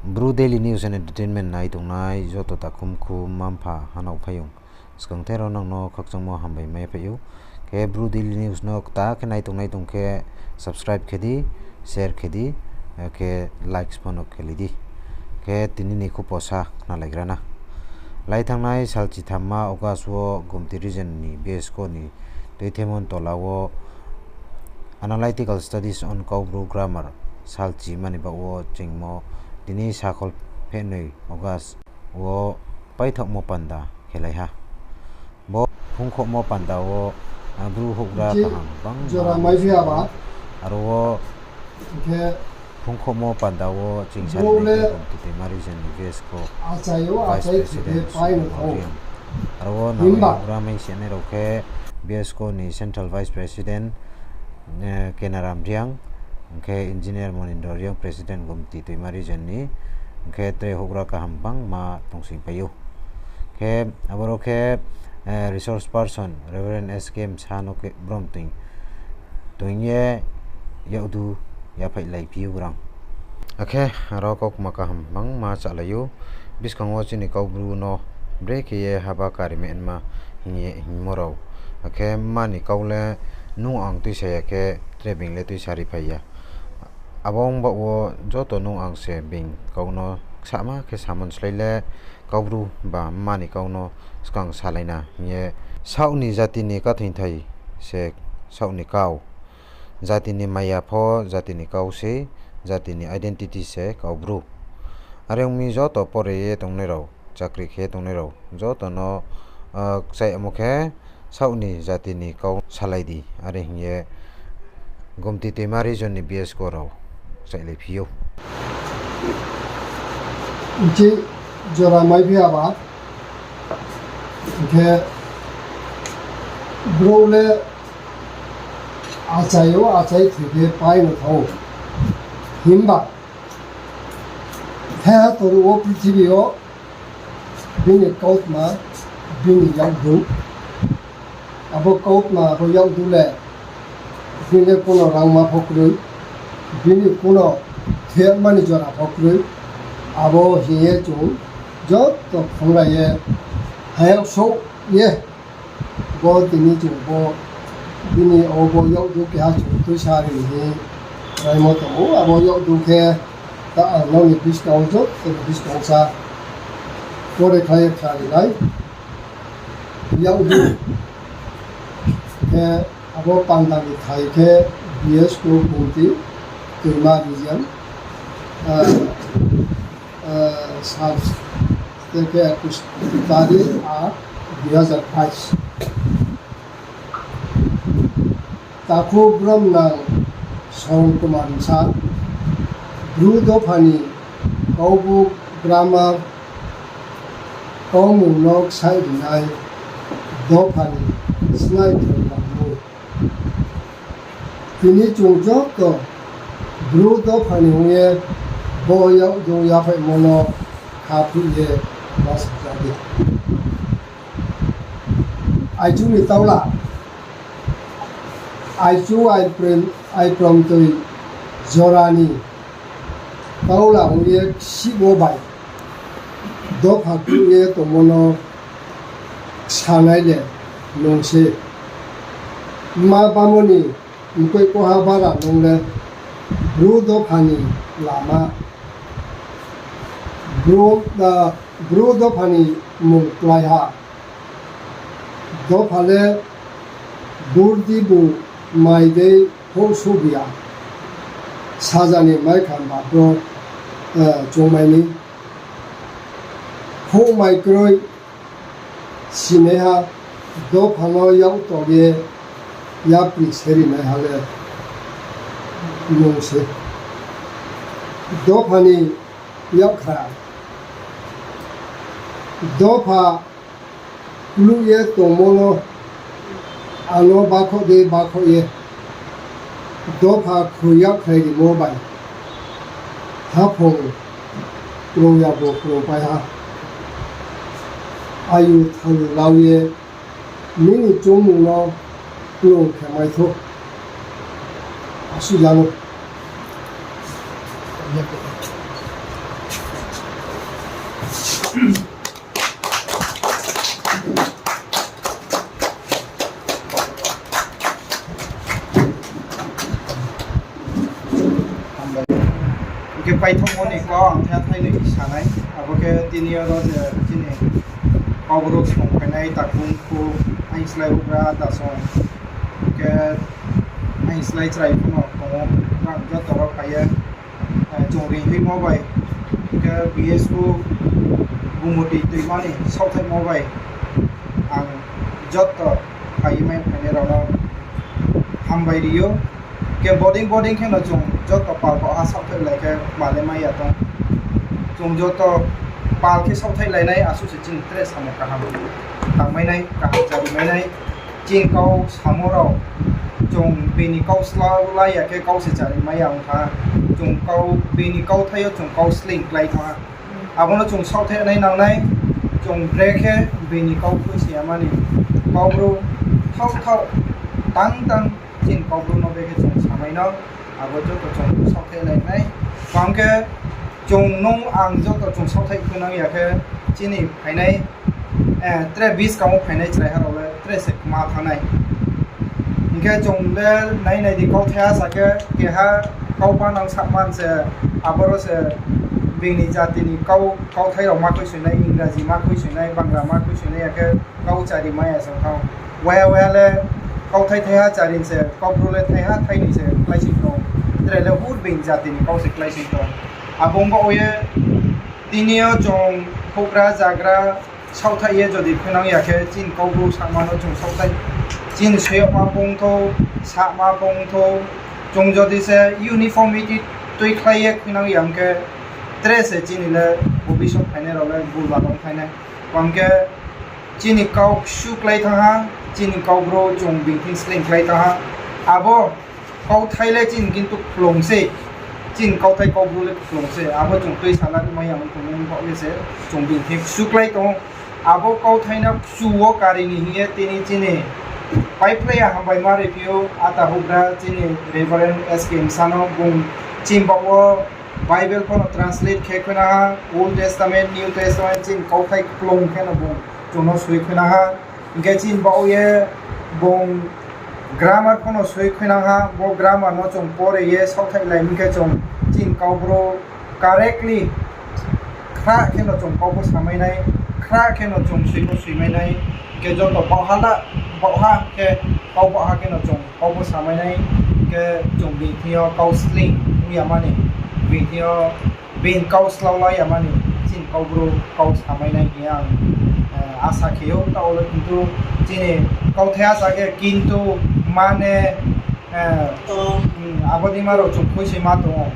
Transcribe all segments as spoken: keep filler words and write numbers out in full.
Bru Daily News and Entertainment nai tongnai joto takhumkhu mma-mpha hanao phaiyong, skangther wo nang no khakchangmo hambai mai phai ou. Khe Bru Daily News no kta khe nai tongnai tong khe subscribe khe di, share khe di, khe likes pho no khe lai di. Khe tini ni khupo sa khnalaigra na. Lai thanngnai sal chithamma August wo Gumti region ni BSCO ni tuithemon tola wo Analytical Studies on Kaubru Grammar sal chimani baoh wo chingmo tini sakhol phehnoi August wo paithaohmo panda khelai ha. Bo phungkhohmo panda wo Bru houhgra kaham bangma aro wo phungkhohmo panda wo chingsa ri nai khe Gumti Toima region ni BSCO Vice President Sumon Reang, aro wo nang houhgra maingsi nai rao khe BSCO ni Central Vice President Kenaram Reang, hing khe Engineer Monindra Reang, President Gumti Toima region ni, hing khe tre houhgra kaham bangma tongsingpai ou. Khe aboro khe resource person Reverend S K Msa no khe brom toing ye yakdu yaphaihlai phi ou rang. Akhe aro kaukma kaham bangma chálai ou. Buskang wo chini Kaubru no brekhe ye haba kari ma nma hing ye hingmo rao. Akhe mma ni kau le nung ang tuisa ya khe tre being le tuisa ri phai ya. Abo ong baoh wo joto nung ang se being kau no ksama khe samon slái le Kaubru ba mma ni kau no skang salai na hing ye. Saoh ni jati ni kathoingthai se saoh ni kau. Jati ni maya pho jati ni kau sei, jati ni identity se Kaubru. Are ong mi joto pore ye tongnai rao, chakri khe tongnai rao, joto no kchaihmo khe saoh ni jati ni kau salai di, are hing ye Gumti Toima region ni BSCO rao kchaihlai phi ou. Hing khe jora mai phi ya ba, hing khe brouh le achai ou, achai thoi khe pai no thanng ou. Himba thaiha toruh wo prithibi yo bini kautma, bini yakdu, abo kautma, abo yakdu le bini kuno rangma pho kroi, bini kuno thuyama ni jora pho kroi. Abo hing ye chung joto khonglai ye, hayag souh ye, bo tini chung bo bini obo yakdu keha chung tuisa ri hing raimo tong ou. Abo yakdu khe ta ang nrao ni buskang wo joto ni buskang sa pore khlai ye khnari nai. Yakdu khe abo panda ni thai khe BSCO Gumti Toima region, sal khe একুশ তারিখ আট দুই হাজার বাইশ. Takhu bromnang Soron Kumar Msa, Bru dopha ni Kaubru grammar kaumung no ksaih rinai dopha ni snaithoibanmu. Tini chung joto Bru dopha ni ong ye bo yakdu yaphaihmo no kha phuh ye ma sanja di. Aichu ni taula, aichu aiprom, aipromtoi jora ni taula ong ye ksihmo bai dopha kruh ye tongmo no sanai le nung se. Mma bamo ni mkoih koha bara nung le Bru dopha ni lama, Bru, Bru dopha ni mung klái ha. Dopha le burdi bu mai dei houhsouhbi ya. Saja ni mai khamba bro, chungmai ni. Houhmai kroi sinaiha, dopha no yak tong ye yapri serinaiha le nung se. Dopha ni yakkhra, dopha kluh ye tongmo no ano bakhoh dei bakhoh ye, dopha khroi yakkhrai rimo bai haphung krung yabo krungpai ha. Ayu thalu lau ye nini choungmung no klung khe mai thou. Asuh ya no. Paithaohmo ni kau ang thaiha thainoi sa nai. Abo khe tini yo ro je chini Kaubru songphainai takhu khu, aini slái houhgra Dasong, khe aini slái chrai pho no tong ou, joto ro phai ye, chung ringhoihmo bai, khe B S F Gumoti toima ni saohthaihmo bai ang joto phai ye mai phainai rao no hambai ri ou. Khe bodei bodei khe no chung joto pal baohha saohthaihlai khe kma le mai ya tong. Chung joto pal khe saohthaihlai nai, asuh se chini tre samung kaham tangmai nai, kaham chari mai nai. Chini kau samo rao chung bini kau sla lai ya khe kau se chari mai ya ong thanng ha. Chung kau bini kauthai yo chung kau sleing klái thanng ha. Abo no chung saohthai nai nang nai, chung brekhe bini kau khui se ya mani. Kaubru thaoh thaoh tang tang chini Kaubru no brekhe chung samai no, abo joto chung saohthai lai nai. Bang khe chung nung ang joto chung saohthai khuinang ya khe chini phainai, tre buskang wo phainai chraiha rao le tre se kma thanng nai. Hing khe chung le nai nai di, kauthaiha sa khe keha kau banang sahman se, aboro se bini jati ni kau, kauthai rao ma khuisoing nai, Ingraji ma khuisoing nai, Bangla ma khuisoing nai, ya khe kau chari mai ya se thanng. Waya waya le kauthai thaiha chari se, Kaubru le thaiha thainoi se kláisoing tong. Tre le hur bini jati ni kau se kláisoing tong. Abo ong baoh ye tini yo chung houhgra zagra saohthaih ye jodi khuinang ya khe chini Kaubru sahma no chung saohthaih, chini soi yagma pho ong thou, sahma pho ong thou, chung jodi se uniformity tuikhlai ye khuinang ya ong khe, tre se chini le bobisot phainai rao le bulba ong thai nai. Bang khe chini kau ksu klái thanng ha, chini Kaubru chung bini thing sleing klái thanng ha. Abo kauthai le chini kintu kplung se, chini kauthai Kaubru le kplung se, abo chung tuisa la mai ya ong tongmo baoh ye se chung bini thing ksu klái tong ou. Abo kauthai no ksu wo kari ni hing ye tini chini paiphlai ya hambai ma riphi ou, ata houhgra chini Reverend S K Msa no, bung chini baoh wo Bible pho no translate khe khuinang ha, Old Testament, New Testament, chini kauthai kplung khe no bung chung no soi khuinang ha. Hing khe chini baoh ye bung grammar pho no soi khuinang ha, bo grammar no chung pore ye saohthaihlai mi khe chung chini Kaubru correctly khrah khe no chung kau pho samai nai, khrah khe no chung soi pho soimai nai, hing khe joto baohha la, baohha khe, kau baohha khe no chung kau pho samai nai, hing khe chung bini thing yo kau sleing ong ya mani, bini thing yo bini kau slau la ya mani, chini Kaubru kau samai nai hing ye ang asa khe ou. Taoh le kintu chini kauthai asa khe kintu mane, abo deima rao chung khuisoing ma tong ou.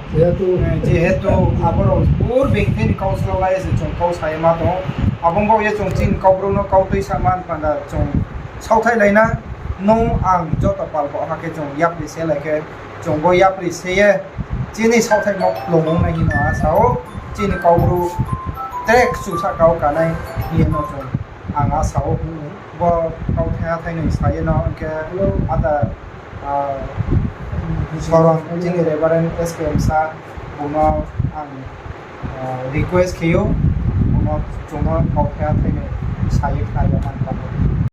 Jehetu abo rao pur bini thing ni kau slau la ye se chung kau sa ye ma tong ou. Abo baoh ye chung chini Kaubru no kau tuisa man panda chung saohthaihlai na, nung ang joto pal baohha khe chung yapri se lai khe, chung bo yapri se ye chini saohthaihmo kplung ong nai hing no asa ou. Chini Kaubru tre kchu sahka wo kanai hing ye no chung ang asa ou. Bo kauthaiha thainoi sa ye no hing khe ata, sorong chini Reverend S K Msa, bung no ang request khe ou, bung no chung no kauthaiha thainoi sa ye khna ya man panda.